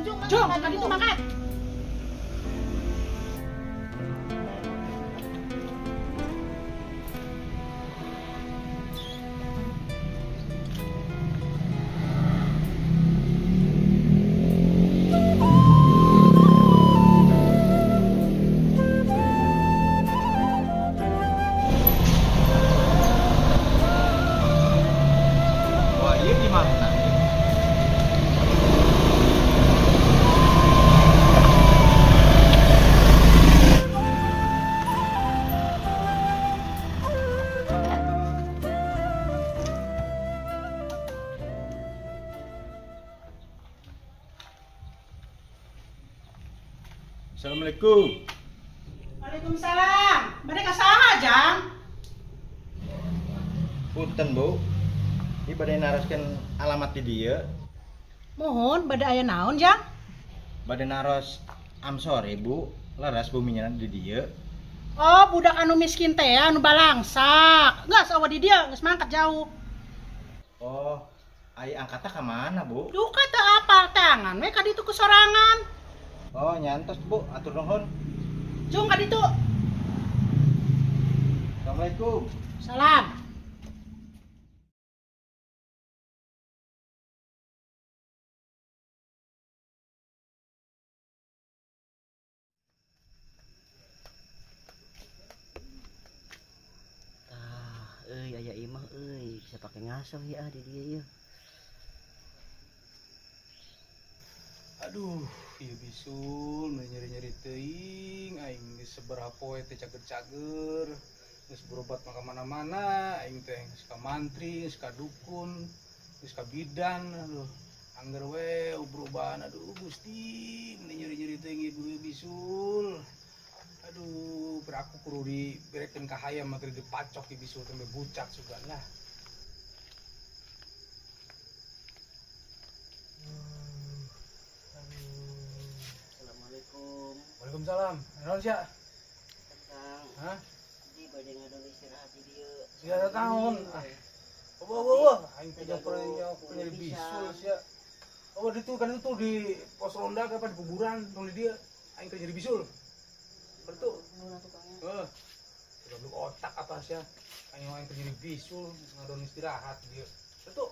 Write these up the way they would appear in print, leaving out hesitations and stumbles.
Jung, Jung, tadi itu makan. Wah, iya gimana? Assalamualaikum. Waalaikumsalam. Bade ka saha, Jang? Punten, Bu. Ieu bade naroskeun alamat di dieu. Mohon bade aya naon, Jang? Bade naros amsore, Bu. Leres buminya di dieu. Oh, budak anu miskin teh anu balangsak. Geus awa di dieu, geus mangkat jauh. Oh, ai angkatna ka mana, Bu? Duka teu apal tangan we ka ditu ku sorangan. Oh, nyantos, Bu. Atur nuhun. Cung ka ditu. Assalamualaikum. Salam. Tah, euy aya imah euy, bisa pake ngasoh ya di dieu yeuh. Aduh, ieu bisul nyeri-nyeri teuing, aing geus sabaraha poe teh cager-cager, geus berobat mah ka mana-mana, aing teh geus ka mantri, geus ka dukun, geus ka bidan, aduh. Angger we berobahan, aduh Gusti, meni nyeri-nyeri teuing ieu bisul. Aduh, beraku kudu diberekeun ka hayam mah keur dipacok ieu bisul teh bucak sugan lah. Assalamualaikum. Waalaikumsalam. Naon sia? Kang. Hah? Di bade ngadon istirahat di dieu. Istirahat naon? Ah. Eueuh, aing teh nyeri bisul sia. Oh, ditu kan itu di pos ronda apa di kuburan tong di dieu. Aing teh nyeri bisul. Bertu. Heeh. Goblok otak apa sia? Aing aing teh nyeri bisul ngadon istirahat di dieu. Bertu.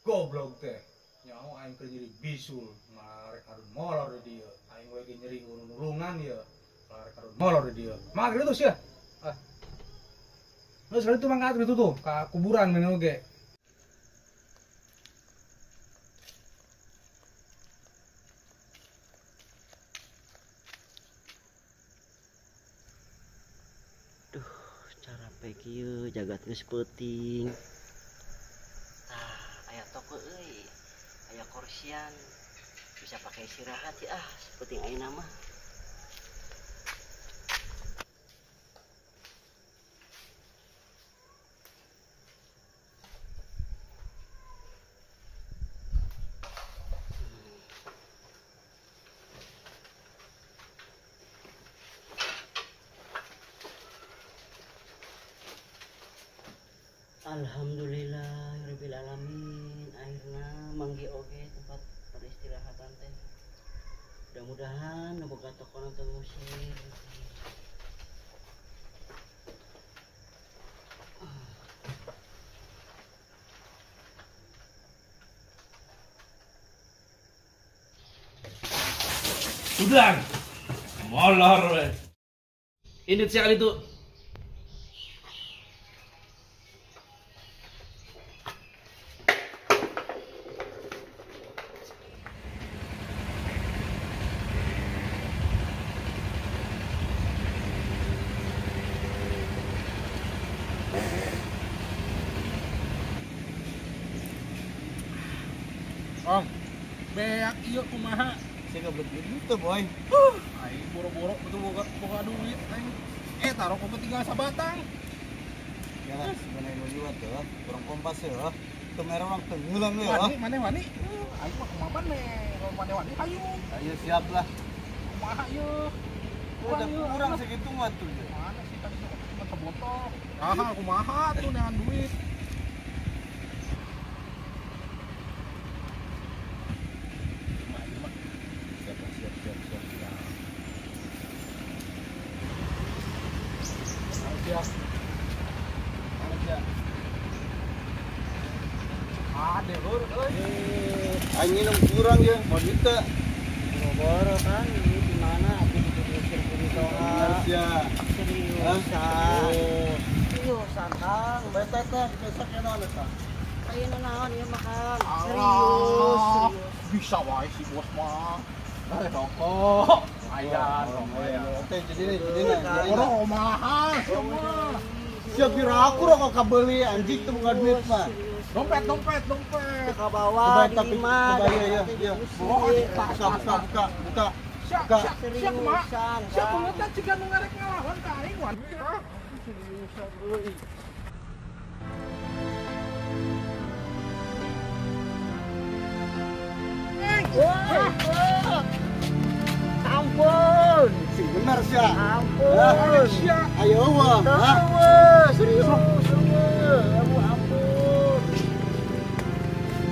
Goblok teh. Nyaho aing keur nyeri bisul, marek ngadon molor di dieu. Aing we ge nyeri nulungan ieu. Marek ngadon molor di dieu. Mangga kitu sia. Ah. Geus itu mangga kitu tuh ka kuburan meureun oge. Duh, carape kieu jagat geus peuting. Tah, aya toko euy. Aya kursian. Bisa pakai istirahat ya ah, seperti ayeuna mah. Alhamdulillahirabbil alamin, akhirna manggi oge tempat peristirahatan teh. Mudah-mudahan nu boga toko teu ngusir. Udah. Molor we. Ini siapa itu? Om, beak ieu kumaha? Saya goblok gitu, boy. Aing boro-boro betul boga duit aing. Taruh kopi tinggal sabatang. Ya lah, sebenarnya mau liwat ya, kurang kompas ya. Teu merah orang tenggelam ya. Wani, maneh wani? Aing mah kumaha maneh? Kalau maneh wani hayu. Ayo siap lah. Kumaha ieu? Udah kurang segitu mah tuh. Mana sih tadi cuma sebotol. Ah, kumaha tuh neangan duit. sia. Ade lur euy. Aing minum kurang ya, mau duit teu? Boro kan ini di mana abdi diusir ku mitoha. Sia. Seriusan. Seriusan Kang. Beta teh besok ya naon eta? Ayeuna naon ieu mah Kang? Serius, serius. Bisa wae si bos mah. Rokok. Lumayan, lumayan. Teh jadi nih. Rokok mahal semua. Sia kira aku rokok kabeli anjing teu boga duit mah. Dompet, dompet, dompet. Ke bawah di lima. Coba ya, ya. Buka, buka, buka, buka. Siap, siap, siap, mak. Siap banget jika nu ngarek ngalawan ka aing wan. Seriusan euy. Ampun. Sing bener sia. Ampun. Sia. Ayo eueuh. Serius, serius. Ampun.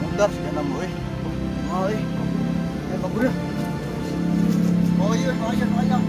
Mundar sih nama euy. Oh euy. Ya kabur ya. Oh iya, oh iya, oh iya.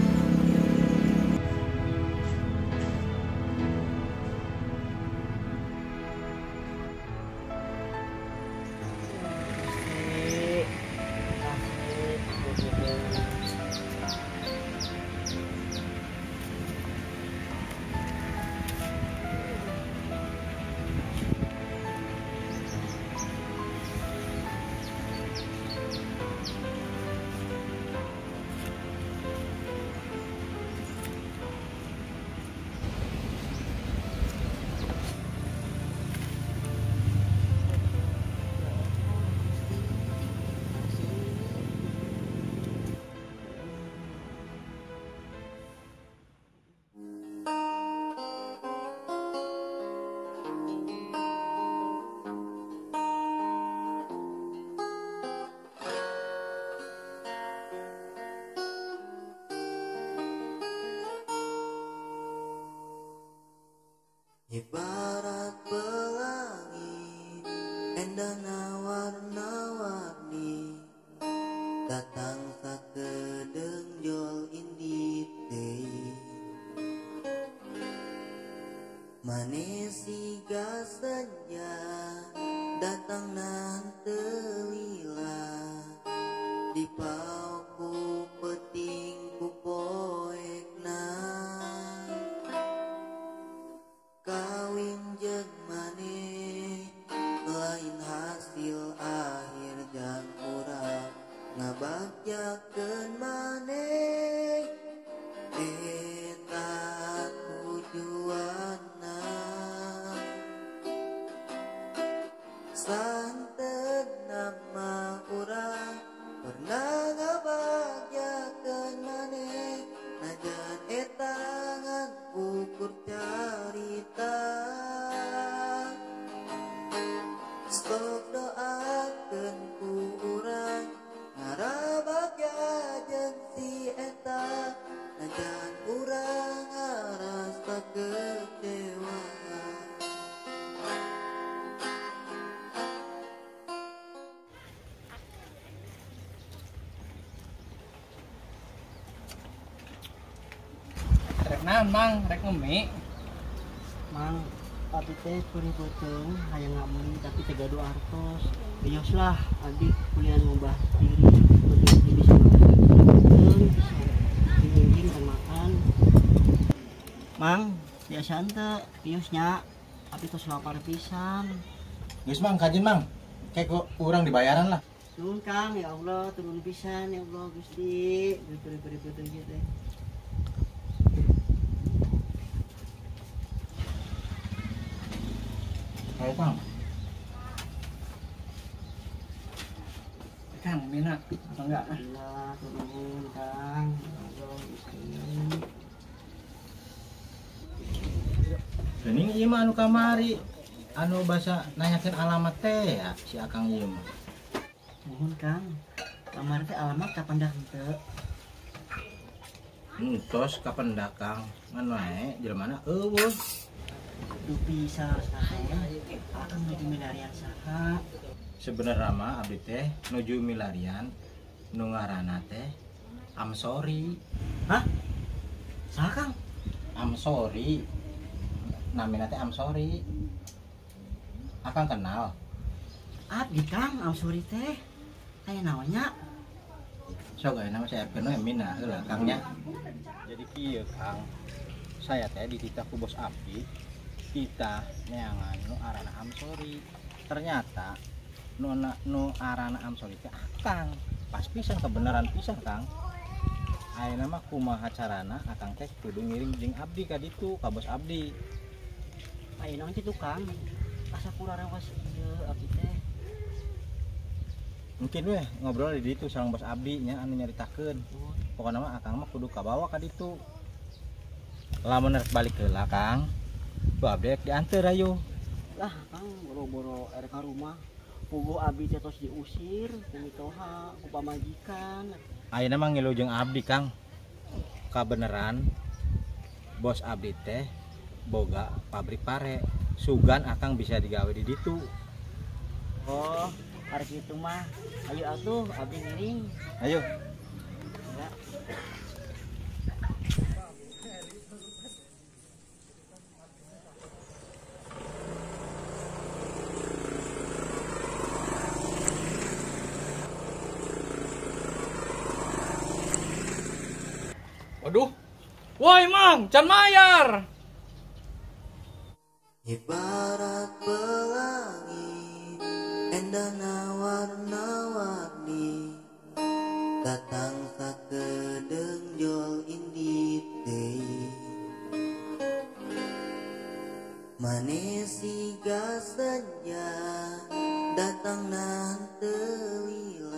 Ibarat pelangi, endahna warna-warni, datang sakedeung jol indit deui. Manis siga senja, datangna henteu lila, dipaok ku peuting ku poekna. Kawin jeung maneh lain hasil akhir jang urang ngabagjakeun maneh eta tujuanna. Santen nama urang pernah ngabagjakeun maneh najan eta ngan ukur carita. Sok doakeun ku urang ngarabagja jeung si eta najan urang ngarasa kecewa. Rek naon Mang, rek ngemi. Mang, papi teh perih beuteung hayang ngameli tapi teu gaduh artos. Bios lah, abdi kuliah ngubah diri, penting bisa makan. Bisa diinjing dan makan. Mang, biasa henteu, bios nya. Abdi tos lapar pisan. Geus Mang, kajeun Mang. Kayak ku urang dibayaran lah. Nuhun Kang, ya Allah, turun pisan ya Allah Gusti. Beri-beri beuteung ieu teh. Ayo Kang. Kang, mina atau enggak? Alhamdulillah, turun Kang. Ya Allah Gusti. Geuning ieu mah anu kamari anu basa nanyakeun alamat teh ya si Akang ieu mah. Nuhun Kang. Kamari teh alamat kapendak henteu? Entos kapendak Kang. Ngan wae jelema eueuh. Dupi salah teh akang nuju milarian saha? Sebenarnya mah abdi teh nuju milarian nu ngaranna teh I'm sorry. Hah? Saha Kang? I'm sorry. Namina teh Amsori. Akang kenal. Abdi Kang Amsori teh. Aya naonnya? Sok aya nama saya we mina heula Kang nya. Jadi kieu Kang. Saya teh dititah ku bos abdi. Kita neangan nu arana Amsori. Ternyata nu nu arana Amsori teh Akang. Pas pisan kebenaran pisan Kang. Ayeuna mah kumaha carana Akang teh kudu ngiring jeung abdi ka ditu ka bos abdi. Aya naon kitu Kang? Asa kurarewas ieu abdi teh. Mungkin weh ngobrol di ditu sareng bos abdi nya anu nyaritakeun. Pokona mah Akang mah kudu kabawa ka ditu. Lamun rek balik heula Kang. Ku abdi rek dianteur ayo. Lah Kang boro-boro erek ka rumah. Puguh abdi teh tos diusir ku mitoha, ku pamajikan. Ayeuna mah ngilu jeung abdi Kang. Kabeneran bos abdi teh boga pabrik pare. Sugan Akang bisa digawe di ditu. Oh, arek kitu mah. Ayo atuh abdi ngiring. Ayo. Ya. Waduh. Woi Mang, can mayar. Ibarat pelangi endahna warna-warni datang sakedeung jol indit deui manis siga senja datang henteu lila.